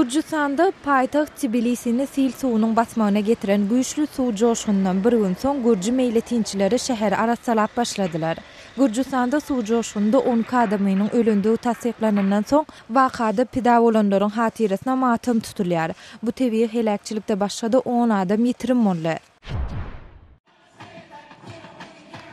Gürjüstanda paýtagt Tbilisini sil suwunyň basmagyna getiren güýçli suw joşgunyndan bir gün soň gürji meýletinçileri şäheri arassalap başladylar. Gürjüstanda suw joşgunynda 12 adamynyň ölendigi tassyklanandan soň, wakada pida bolanlaryň hatyrasyna matam tutulýar. Bu tebigy heläkçilikde başga-da on adam ýitirim boldy.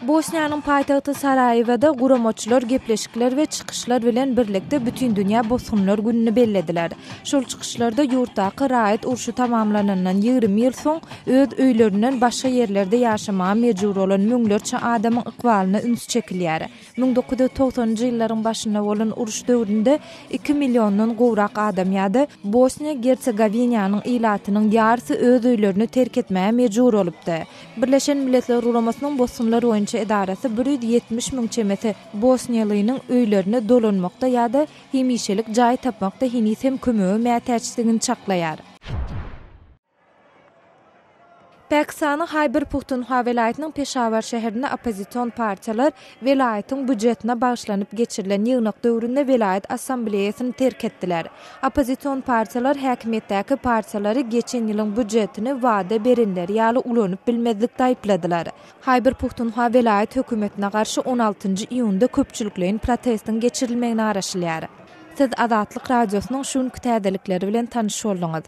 Bosniýanyň paýtagty Saraýewada guramaçylar gepleşikler we çykyşlar bilen birlikde Bütindünýä bosgunlar gününi bellediler. Şol çykyşlarda ýurtdaky raýat urşy tamamlanandan 20 ýyl soň öz öýlerinden başga ýerlerde ýaşamaga mejbur bolan müňlerçe adamyň ykbalyna üns çekilýär. 1990-njy ýyllaryň başynda bolan uruş döwründe iki milliondan gowrak adam ýa-da Bosniýa-Gersegowinanyň ilatynyň ýarysy öz öýlerini terk etmäge mejbur bolupdy. Birleşen Milletler Guramasynyň Bosgunlar boýunça edarasy 170 müň çemesi bosniýalynyň öýlerine dolanmakda ýa-da hemişelik jaý tapmakda heniz hem kömege mätäçdigini çaklaýar. Pakistanyň Haýber-Puhtunhwa welaýatynyň Peşawar şäherinde oppozision partiýalar welaýatyň býujetine bagyşlanyp geçirilen ýygnak döwründe welaýat assambleýasyny terk etdiler. Oppozision partiýalar häkimiýetdäki partiýalary geçen ýylyň býujetini wada berenleri ýaly ulanyp bilmezlikde aýypladylar. Haýber-Puhtunhwa welaýat hökümetine garşy on altynjy iýunda köpçülikleýin protestiň geçirilmegine garaşylýar. Siz Azatlyk Radiosynyň şu günki täzelikleri bilen tanyş bolduňyz.